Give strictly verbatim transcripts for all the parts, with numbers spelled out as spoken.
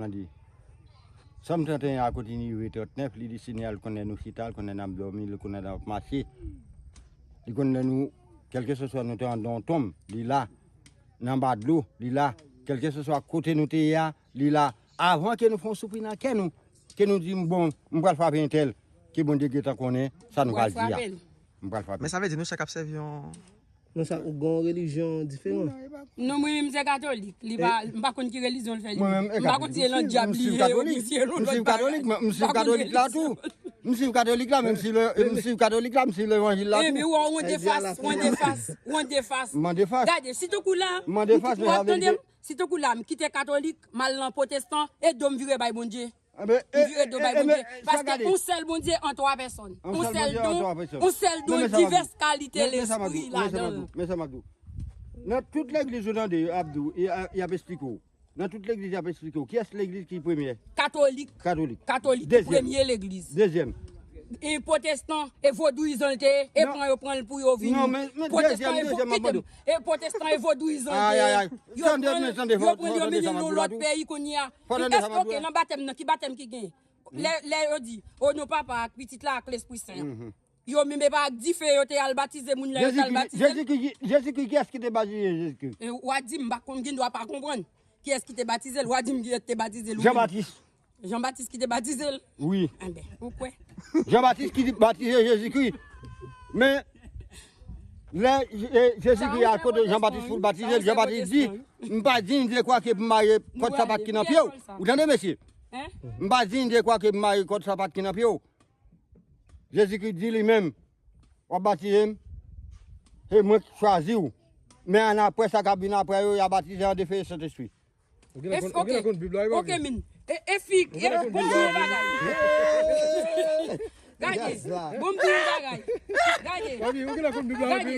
Nan di, Sòm trannteyen a, kote li rive trannèf, li di, Senyè a, l konnen nou chita, l konnen n ap dòmi, l konnen n ap mache. Li konnen lè nou, kèlkeseswa nou te anndan yon tonm, li la. N anba dlo, li la. Kèlkeseswa kote nou te ye a, li la. Avan ke nou fè yon soupri nan kè nou, ke nou di, "Bon, m pral frape entèl," ke Bondye gentan konnen sa nou pral di a. M pral frape l. Men sa vle di nou chak ap sèvi yon Non, sa ou gen yon relijyon diferan. Non, mwen menm se katolik. Li pa, m pa konn ki relijyon l fè li. Mwen menm, e M pa konn si e nan dyab li ye oubyen si e nan lòt bagay. M swiv katolik, m swiv katolik la tou. M swiv katolik la, men m swiv le, m swiv katolik la, m swiv levanjil la tou. Epi w wè, w an defas, w an defas, w an defas. M an defas. Gade, si tankou la, m an defas, w ap tande m, si tankou la, m kite katolik, m al nan pwotestan, e do m vire bay Bondye. M vire do bay Bondye. Paske yon sèl Bondye an twa pèsòn. Yon sèl don, yon sèl don, divès kalite lespri ladan l. Men sa m ap di w. Nan tout legliz ou tande, y ap di w, y ap eksplike w. Nan tout legliz, y ap eksplike w. Kiyès legliz ki premye? Katolik. Katolik. Katolik ki premye legliz. Dezyèm. E pwotestan, e vodouyizan l te ye, e pran yo pran l pou yo vin. Pwotestan, e vo-, kite m. E pwotestan, e vodouyizan l te ye. Yo pran l, yo pran l, yo mennen l nan lòt peyi kounye a. Èske, oke, nan batèm nan, ki batèm ki gen? Lè, lè yo di, "O non Papa, ak Pitit la, ak Lespri Sen an." Yo menm e pa ak dife yo te al batize moun la, yo te al batize l. Jezikri, Jezikri, kiyès ki te batize Jezikri? E w a di m pa konn, gen dwa pa konprann. Kiyès ki te batize l? W a di m kiyès ki te batize l, ou menm. Jan Batis. Jan Batis ki te batize l? Wi. Enben, ou kwè? Jan Batis ki te batize Jezikri. Men, lè Je-, Jezikri al kote Jan Batis pou l batize l, Jan Batis di, "M pa diy de kwa ke pou m mare kòd sapat ki nan pye w." Ou tande, mesye? M pa diy de kwa ke pou m mare kòd sapat ki nan pye w. Jezikri di li menm, "W ap batize m, se mwen k chwazi w. Men annapre, sa k ap vin apre yo, y a batize an de fe e Sentespri." Ou gen lè konn, ou gen lè konn Bib la, wi, papi? Oke, min. E, e fi, e, bon, bon bagay. Gade, bon, bon bagay. Gade. Papi, ou gen lè konn Bib la, wi.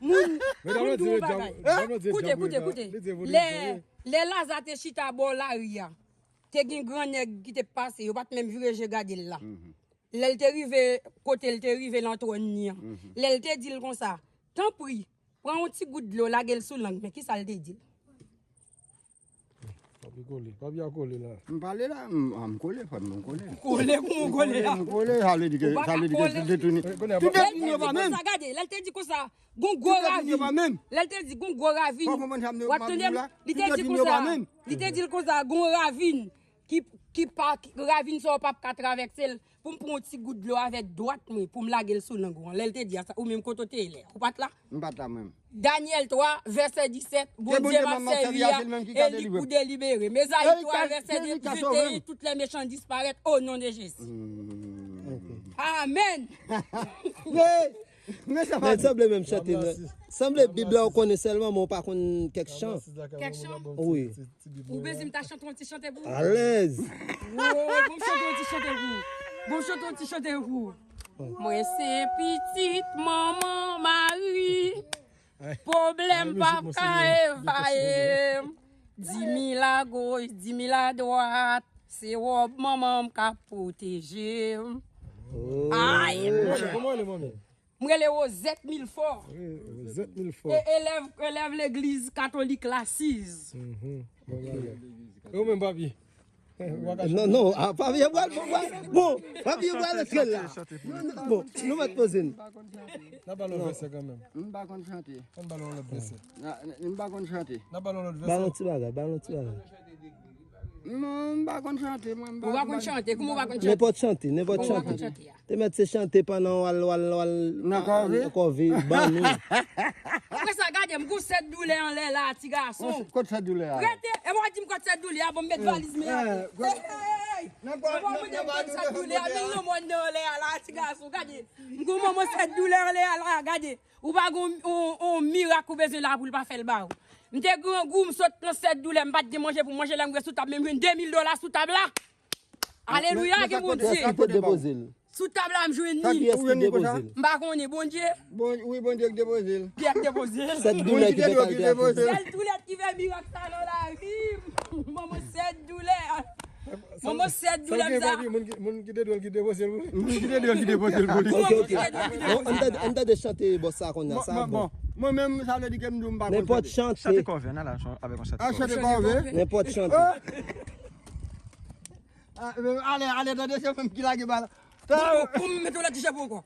Moun, moun di yon bagay. Koute, koute, koute. Lè, lè Laza te chita bò lari a, te gen gran nèg ki te pase, yo pa t menm vire je gade l la. Lè l te rive kote l te rive nan twòn li an, lè l te di l konsa, "Tanpri, pran yon ti gout dlo, lage l sou lang," men kisa l te di l? Papi kole, papi a kole la. M pale la, m, a, m kole, frè m, m kole. Kole, kòman w kole la? M kole, sa vle di ke, sa vle di ke tout detounen. Tout detounen yo pa menm. Lè l te di konsa, gade, lè l te di konsa, gon gwo ravin. Lè l te di gon gwo ravin. W ap tande m? Li te di konsa, li te di l konsa, gon ravin ki, ki pa, ki, ravin sa w p ap ka travèse l. Pou m pran yon ti gout dlo avèk dwat mwen, pou m lage l sou lang ou an. Lè l te di a sa, ou menm kote w te ye lè a? Ou pa t la? M pa t la menm. Danyèl twa, vèsè disèt, Bondye m ap sèvi a, e li pou delibere. Mezayi twa, vèsè venteyen, tout lè mechan disparèt, o non de Jezi. Amèn. Men, men sa pa sanble menm chante, non. Sanble Bib la ou konnen sèlman, men ou pa konn kèk chan. Kèk chan? Wi. Ou bezwen m ta chante yon ti chante pou ou? Alèz. Wo, bon, m chante yon ti chante pou ou. Bon, m chante yon ti chante pou ou. Mwen se pitit manman Mari. Pwoblèm p ap ka envayi m. Di mil agoch, di mil adwat. Se wòb manman m k ap pwoteje m. Ay! Kòman w rele, manmi? M rele Rosette Milfort. Wi, Rosette Milfort. E, elèv, elèv legliz katolik Lasiz. Mhm. Bon bagay. E ou menm, papi? Non, non, a, papi, yo pral, bon, bon, bon, papi, yo pral antre la. Non, non, bon, nou mèt poze n. N a ba l yon vèsè kanmenm. M pa konn chante. Ann ba l yon lòt vèsè. N a, n, m pa konn chante. N a ba l yon lòt vèsè. Ba l yon ti bagay, ba l yon ti bagay. Non, m pa konn chante, mwen, m pa konn chante. Ou pa konn chante? Kouman ou pa konn chante? Nenpòt chante, nenpòt chante. Ou pa konn chante a? Te mèt se chante pandan w al, w al, w al nan kòve? Nan kòve, ban nou. Apre sa, gade, m gon sèt doulè anlè la, ti gason. Kot sèt doulè a? Rete, e w a di m kot sèt doulè a, bon, m met valiz mwen atè. Hey, hey, hey. E w a mande m kot sèt doulè a, men l nan mòn nan anlè a la, ti gason, gade. M gon manman sèt doulè anlè a la, gade. Ou pa gon on, on mirak ou bezwen la pou l pa fè l ba ou. M te grangou, m sot nan sèt doulè, m pa t gen manje pou m manje, lè m rive sou tab, men m jwenn de mil dola sou tab la. Alelouya, gen Bondye. Kiyès ki te depoze l? Sou tab la, m jwenn li. Kiyès ki depoze l? M pa konnen, Bondye. Bon, wi, Bondye ki depoze l. Pyè k depoze l. Sèt doulè ki fè kalite a fini. Sèt doulè ki fè mirak sa nan lavi m. Manman, sèt doulè. Manman, sèt doulè m sa. Moun ki, moun ki te dwe l ki depoze l pou li. Moun ki te dwe l ki depoze l pou li. Ok, ok. Bon, ann tande, ann tande chante bòs sa konnya, sa bon. Mwen menm, sa vle di ke m di w m pa konn chante. Nenpòt chante. Chante kòve, ann al avèk yon chante kòve. A, chante kòve? Nenpòt chante. Ah, men ale, ale, tande, se menm ki lage bal. Pou, pou, pou m mete w lòt ti chapo ankò.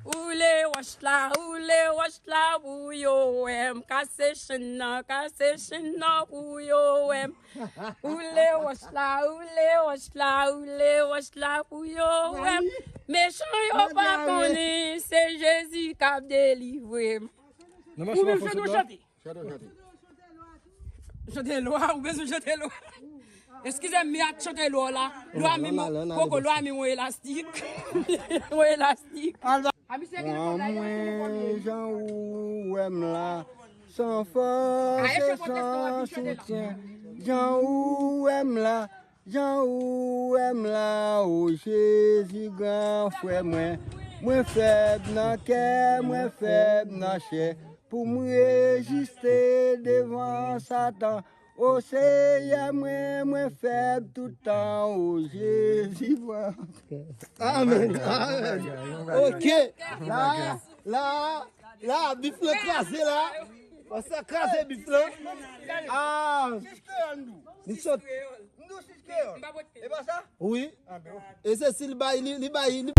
Woule wòch la, woule wòch la pou yo wè m. Kase chenn nan, kase chenn nan pou yo wè m. Woule wòch la, woule wòch la, woule wòch la pou yo wè m. Mechan yo pa konnen, se Jezi k ap delivre m. Ou menm chante, ou chante. Chante, chante. Chante lwa, ou bezwen chante lwa. Eskize m, men ak chante lwa la. Lwa mi, poko lwa mi yon elastik. Yon elastik. A misye gen lwa la, mwen jan ou wè m la. San fòs e san soutyen. Jan ou wè m la. Jan ou wè m la, o Jezi, gran frè mwen. Mwen fèb nan kè, mwen fèb nan chè. Pou m reziste devan Satan. O Seyè mwen, mwen fèb tout tan, o Jezi, pran. Amèn, amèn. Ok, la, la, la, bif lan kraze la. Pastè kraze bif lan. Ah, li sot. E pa sa? Wi. E se si li bay, li, li bay, li